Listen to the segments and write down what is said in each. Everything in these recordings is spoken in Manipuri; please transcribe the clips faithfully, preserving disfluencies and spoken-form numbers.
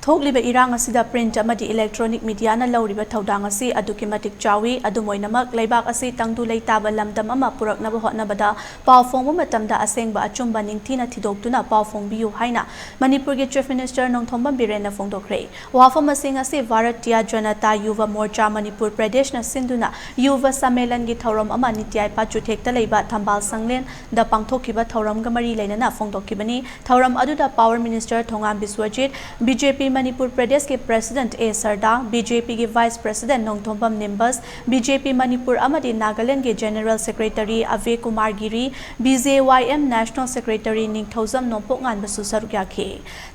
ꯊꯣꯛꯂꯤꯕ ꯏꯔꯥꯡ ꯑꯁꯤꯗ print ꯑꯃꯗꯤ electronic mediaꯅ ꯂꯧꯔꯤꯕ ꯊꯧꯗꯥꯡ ꯑꯁꯤ ꯑꯗꯨꯛꯀꯤ ꯃꯇꯤꯛ ꯆꯥꯎꯏ꯫ ꯑꯗꯨꯝ ꯑꯣꯏꯅꯃꯛ, ꯂꯩꯕꯥꯛ ꯑꯁꯤ ꯇꯪꯗꯨ ꯂꯩꯇꯥꯕ ꯂꯝꯗꯝ ꯑꯃ ꯄꯨꯔꯛꯅꯕ ꯍꯣꯠꯅꯕꯗ ꯄꯥꯎ ꯐꯣꯡꯕ ꯃꯇꯝꯗ ꯑꯁꯦꯡꯕ ꯑꯆꯨꯝꯕ ꯅꯤꯡꯊꯤꯅ ꯊꯤꯗꯣꯛꯇꯨꯅ ꯄꯥꯎ ꯐꯣꯡꯕꯤꯌꯨ ꯍꯥꯏꯅ ꯃꯅꯤꯄꯨꯔꯒꯤ Chief Minister ꯅꯣꯡꯊꯣꯝꯕꯝ ꯕꯤꯔꯦꯟꯅ ꯐꯣꯡꯗꯣꯛꯈ꯭ꯔꯦ꯫ ꯋꯥꯐꯝ ꯑꯁꯤꯡ ꯑꯁꯤ ꯚꯥꯔꯇꯤꯌꯥ ꯖꯅꯇꯥ ꯌꯨꯚ ꯃꯣꯔꯆꯥ ꯃꯅꯤꯄꯨꯔ ꯄ꯭ꯔꯗꯦꯁꯅ ꯁꯤꯟꯗꯨꯅ ꯌꯨꯚ ꯁꯝꯃꯦꯂꯟꯒꯤ ꯊꯧꯔꯝ ꯑꯃ ꯅꯤꯇꯤ ꯑꯥꯏꯄꯥ ꯆꯨꯊꯦꯛꯇ ꯂꯩꯕ ꯊꯝꯕꯥꯜ ꯁꯪꯂꯦꯟꯗ ꯄꯥꯡꯊꯣꯛꯈꯤꯕ ꯊꯧꯔꯝꯒ ꯃꯔꯤ ꯂꯩꯅꯅ ꯐꯣꯡꯗꯣꯛꯈꯤꯕꯅꯤ꯫ ꯊꯧꯔꯝ ꯑꯗꯨꯗ Power Minister ꯊꯣꯉꯥꯝ ꯕꯤꯁ꯭ꯋꯖꯤꯠ, BJP ꯃꯅꯤꯄꯨꯔ ꯄ꯭ꯔꯗꯦꯁꯀꯤ President ꯑꯦ ꯁꯔꯗꯥ, BJPꯒꯤ Vice President Nongthombam ꯅꯤꯝꯕꯁ, BJP Manipur ꯑꯃꯗꯤ ꯅꯥꯒꯥꯂꯦꯟꯗꯒꯤ General Secretary ꯑꯚꯦ ꯀꯨꯃꯥꯔ ꯒꯤꯔꯤ, BJYM National Secretary ꯅꯤꯡꯊꯧꯖꯝ ꯅꯣꯡꯄꯣꯛꯉꯥꯟꯕꯁꯨ ꯁꯔꯨꯛ ꯌꯥꯈꯤ꯫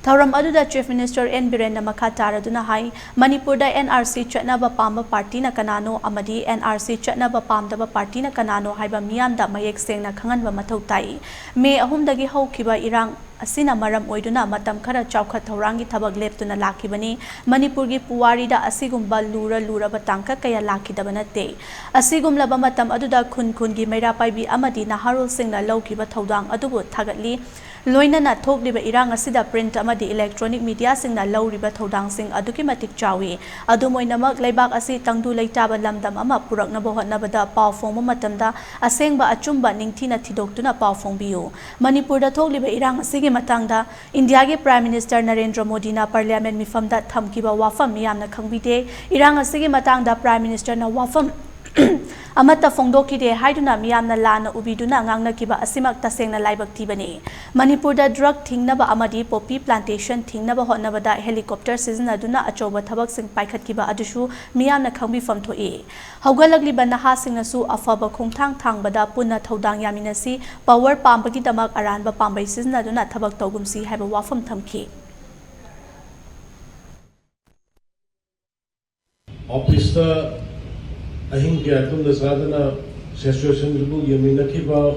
ꯊꯧꯔꯝ ꯑꯗꯨꯗ Chief Minister ꯑꯦꯟ ꯕꯤꯔꯦꯟꯅ ꯃꯈꯥ ꯇꯥꯔꯗꯨꯅ ꯍꯥꯏ, ꯃꯅꯤꯄꯨꯔꯗ NRC ꯆꯠꯅꯕ ꯄꯥꯝꯕ ꯄꯥꯔꯇꯤꯅ ꯀꯅꯥꯅꯣ ꯑꯃꯗꯤ NRC ꯆꯠꯅꯕ ꯄꯥꯝꯗꯕ ꯄꯥꯔꯇꯤꯅ ꯀꯅꯥꯅꯣ ꯍꯥꯏꯕ ꯃꯤꯌꯥꯝꯗ ꯃꯌꯦꯛ ꯁꯦꯡꯅ ꯈꯪꯍꯟꯕ ꯃꯊꯧ ꯇꯥꯏ꯫ ꯃꯦ ꯑꯍꯨꯝꯗꯒꯤ ꯍꯧꯈꯤꯕ ꯏꯔꯥꯡ ꯑꯁꯤꯅ ꯃꯔꯝ ꯑꯣꯏꯗꯨꯅ ꯃꯇꯝ ꯈꯔ ꯆꯥꯎꯈꯠ ꯊꯧꯔꯥꯡꯒꯤ ꯊꯕꯛ ꯂꯦꯞꯇꯨꯅ ꯂꯥꯛꯈꯤꯕꯅꯤ꯫ ꯃꯅꯤꯄꯨꯔꯒꯤ ꯄꯨꯋꯥꯔꯤꯗ ꯑꯁꯤꯒꯨꯝꯕ ꯂꯨꯔ ꯂꯨꯔꯕ ꯇꯥꯡꯀꯛ ꯀꯌꯥ ꯂꯥꯛꯈꯤꯗꯕ ꯅꯠꯇꯦ꯫ ꯑꯁꯤꯒꯨꯝꯂꯕ ꯃꯇꯝ ꯑꯗꯨꯗ ꯈꯨꯟ ꯈꯨꯟꯒꯤ ꯃꯩꯔꯥ ꯄꯥꯏꯕꯤ ꯑꯃꯗꯤ ꯅꯍꯥꯔꯣꯜꯁꯤꯡꯅ ꯂꯧꯈꯤꯕ ꯊꯧꯗꯥꯡ ꯑꯗꯨꯕꯨ ꯊꯥꯒꯠꯂꯤ꯫ ꯂꯣꯏꯅꯅ ꯊꯣꯛꯂꯤꯕ ꯏꯔꯥꯡ ꯑꯁꯤꯗ print ꯑꯃꯗꯤ electronic mediaꯁꯤꯡꯅ ꯂꯧꯔꯤꯕ ꯊꯧꯗꯥꯡꯁꯤꯡ ꯑꯗꯨꯛꯀꯤ ꯃꯇꯤꯛ ꯆꯥꯎꯏ꯫ ꯑꯗꯨꯝ ꯑꯣꯏꯅꯃꯛ, ꯂꯩꯕꯥꯛ ꯑꯁꯤ ꯇꯪꯗꯨ ꯂꯩꯇꯥꯕ ꯂꯝꯗꯝ ꯑꯃ ꯄꯨꯔꯛꯅꯕ ꯍꯣꯠꯅꯕꯗ ꯄꯥꯎ ꯐꯣꯡꯕ ꯃꯇꯝꯗ ꯑꯁꯦꯡꯕ ꯑꯆꯨꯝꯕ ꯅꯤꯡꯊꯤꯅ ꯊꯤꯗꯣꯛꯇꯨꯅ ꯄꯥꯎ ꯐꯣꯡꯕꯤꯌꯨ꯫ ꯃꯅꯤꯄꯨꯔꯗ ꯊꯣꯛꯂꯤꯕ ꯏꯔꯥꯡ ꯑꯁꯤꯒꯤ ꯃꯇꯥꯡꯗ ꯏꯟꯗꯤꯌꯥꯒꯤ Prime Minister ꯅꯔꯦꯟꯗ꯭ꯔ ꯃꯣꯗꯤꯅ Parliament ꯃꯤꯐꯝꯗ ꯊꯝꯈꯤꯕ ꯋꯥꯐꯝ ꯃꯤꯌꯥꯝꯅ ꯈꯪꯕꯤꯗꯦ꯫ ꯏꯔꯥꯡ ꯑꯁꯤꯒꯤ ꯃꯇꯥꯡꯗ Prime Ministerꯅ ꯋꯥꯐꯝ ꯑꯃꯠꯇ ꯐꯣꯡꯗꯣꯛꯈꯤꯗꯦ ꯍꯥꯏꯗꯨꯅ ꯃꯤꯌꯥꯝꯅ ꯂꯥꯟꯅ ꯎꯕꯤꯗꯨꯅ ꯉꯥꯡꯅꯈꯤꯕ ꯑꯁꯤꯃꯛ ꯇꯁꯦꯡꯅ ꯂꯥꯏꯕꯛ ꯊꯤꯕꯅꯤ꯫ ꯃꯅꯤꯄꯨꯔꯗ drug ꯊꯤꯡꯅꯕ ꯑꯃꯗꯤ poppy plantation ꯊꯤꯡꯅꯕ ꯍꯣꯠꯅꯕꯗ helicopter ꯁꯤꯖꯤꯟꯅꯗꯨꯅ ꯑꯆꯧꯕ ꯊꯕꯛꯁꯤꯡ ꯄꯥꯏꯈꯠꯈꯤꯕ ꯑꯗꯨꯁꯨ ꯃꯤꯌꯥꯝꯅ ꯈꯪꯕꯤꯐꯝ ꯊꯣꯛꯏ꯫ ꯍꯧꯒꯠꯂꯛꯂꯤꯕ ꯅꯍꯥꯁꯤꯡꯅꯁꯨ ꯑꯐꯕ ꯈꯣꯡꯊꯥꯡ ꯊꯥꯡꯕꯗ ꯄꯨꯟꯅ ꯊꯧꯗꯥꯡ ꯌꯥꯃꯤꯟꯅꯁꯤ, power ꯄꯥꯝꯕꯒꯤꯗꯃꯛ ꯑꯔꯥꯟꯕ ꯄꯥꯝꯕꯩ ꯁꯤꯖꯤꯟꯅꯗꯨꯅ ꯊꯕꯛ ꯇꯧꯒꯨꯝꯁꯤ ꯍꯥꯏꯕ ꯋꯥꯐꯝ ꯊꯝꯈꯤ꯫ ꯑꯣꯐꯤꯁꯇ ꯑꯍꯤꯡ ꯀꯌꯥ ꯇꯨꯝꯗ ꯆꯥꯗꯅ situationꯗꯨꯕꯨ ꯌꯦꯡꯃꯤꯟꯅꯈꯤꯕ,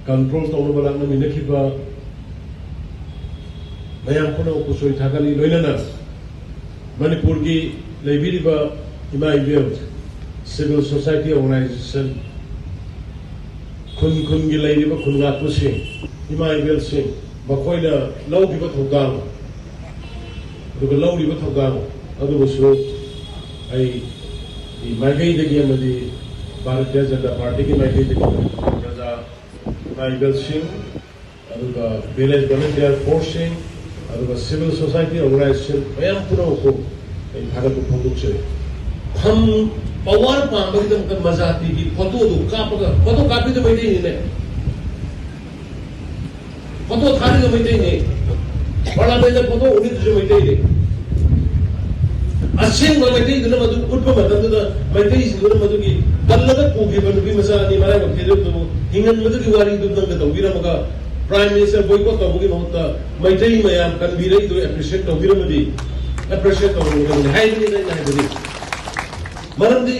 control ꯇꯧꯅꯕ ꯂꯥꯛꯅꯃꯤꯟꯅꯈꯤꯕ ꯃꯌꯥꯝ ꯄꯨꯝꯅꯃꯛꯄꯨꯁꯨ ꯑꯩ ꯊꯥꯒꯠꯂꯤ꯫ ꯂꯣꯏꯅꯅ ꯃꯅꯤꯄꯨꯔꯒꯤ ꯂꯩꯕꯤꯔꯤꯕ ꯏꯃꯥ ꯏꯕꯦꯜ, civil society organization, ꯈꯨꯟ ꯈꯨꯟꯒꯤ ꯂꯩꯔꯤꯕ ꯈꯨꯟ ꯉꯥꯛꯄꯁꯤꯡ, ꯏꯃꯥ ꯏꯕꯦꯜꯁꯤꯡ, ꯃꯈꯣꯏꯅ ꯂꯧꯈꯤꯕ ꯊꯧꯗꯥꯡ ꯑꯗꯨꯒ ꯂꯧꯔꯤꯕ ꯊꯧꯗꯥꯡ ꯑꯗꯨꯕꯨꯁꯨ ꯑꯩ ꯃꯥꯏꯀꯩꯗꯒꯤ ꯑꯃꯗꯤ ꯚꯥꯔꯇꯤꯌ ꯖꯅꯇꯥ ꯄꯥꯔꯇꯤꯒꯤ ꯃꯥꯏꯀꯩꯗꯒꯤ ꯄ꯭ꯔꯖꯥ, ꯇ꯭ꯔꯥꯏꯕꯦꯜꯁꯤꯡ, ꯑꯗꯨꯒ ꯚꯤꯂꯦꯖ ꯚꯣꯂꯨꯟꯇꯤꯌꯔ ꯐꯣꯔꯁꯁꯤꯡ, ꯑꯗꯨꯒ ꯁꯤꯚꯤꯜ ꯁꯣꯁꯥꯏꯇꯤ ꯑꯣꯔꯒꯅꯥꯏꯖꯦꯁꯟ ꯃꯌꯥꯝ ꯄꯨꯝꯅꯃꯛꯄꯨ ꯑꯩ ꯊꯥꯒꯠꯄ ꯐꯣꯡꯗꯣꯛꯆꯔꯤ꯫ ꯐꯝ ꯄꯋꯥꯔ ꯄꯥꯝꯕꯒꯤꯗꯃꯛꯇ ꯃꯖꯥꯇꯤꯒꯤ ꯐꯣꯇꯣꯗꯨ ꯀꯥꯞꯄꯒ, ꯐꯣꯇꯣ ꯀꯥꯞꯄꯤꯗꯨ ꯃꯩꯇꯩꯅꯤꯅꯦ, ꯐꯣꯇꯣ ꯊꯥꯔꯤꯗꯨ ꯃꯩꯇꯩꯅꯤ, ꯄꯥꯔꯂꯥꯃꯦꯟꯗ ꯐꯣꯇꯣ ꯎꯠꯂꯤꯗꯨꯁꯨ ꯃꯩꯇꯩꯅꯤ꯫ ꯑꯁꯦꯡꯕ ꯃꯩꯇꯩꯗꯨꯅ ꯃꯗꯨ ꯎꯠꯄ ꯃꯇꯝꯗꯨꯗ ꯃꯩꯇꯩꯁꯤꯡꯗꯨꯅ ꯃꯗꯨꯒꯤ ꯀꯜꯂꯒ ꯄꯨꯈꯤꯕ ꯅꯨꯄꯤ ꯃꯆꯥ ꯑꯅꯤ ꯃꯔꯥꯏꯕꯛ ꯊꯤꯗꯕꯗꯨꯕꯨ ꯍꯤꯡꯍꯟꯕꯗꯨꯒꯤ ꯋꯥꯔꯤꯗꯨ ꯅꯪꯅ ꯇꯧꯕꯤꯔꯝꯃꯒ ꯄ꯭ꯔꯥꯏꯝ ꯃꯤꯅꯤꯁꯇꯔ ꯕꯣꯏꯀꯣꯠ ꯇꯧꯕꯒꯤ ꯃꯍꯨꯠꯇ ꯃꯩꯇꯩ ꯃꯌꯥꯝ ꯀꯟꯕꯤꯔꯛꯏꯗꯨ ꯑꯦꯄ꯭ꯔꯤꯁꯤꯌꯦꯠ ꯇꯧꯕꯤꯔꯝꯃꯗꯤ, ꯑꯦꯄ꯭ꯔꯤꯁꯤꯌꯦꯠ ꯇꯧꯔꯝꯒꯗꯕꯅꯤ ꯍꯥꯏꯕꯅꯤꯗ ꯑꯩꯅ ꯍꯥꯏꯕꯗꯤ꯫ ꯃꯔꯝꯗꯤ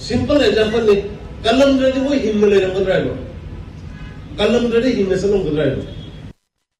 ꯁꯤꯝꯄꯜ ꯑꯦꯛꯖꯥꯝꯄꯜꯅꯤ, ꯀꯜꯂꯝꯗ꯭ꯔꯗꯤ ꯃꯣꯏ ꯍꯤꯡꯅ ꯂꯩꯔꯝꯒꯗ꯭ꯔꯥ ꯍꯥꯏꯕ, ꯀꯜꯂꯝꯗ꯭ꯔꯗꯤ ꯍꯤꯡꯅ ꯆꯠꯂꯝꯒꯗ꯭ꯔꯥ ꯍꯥꯏꯕ꯫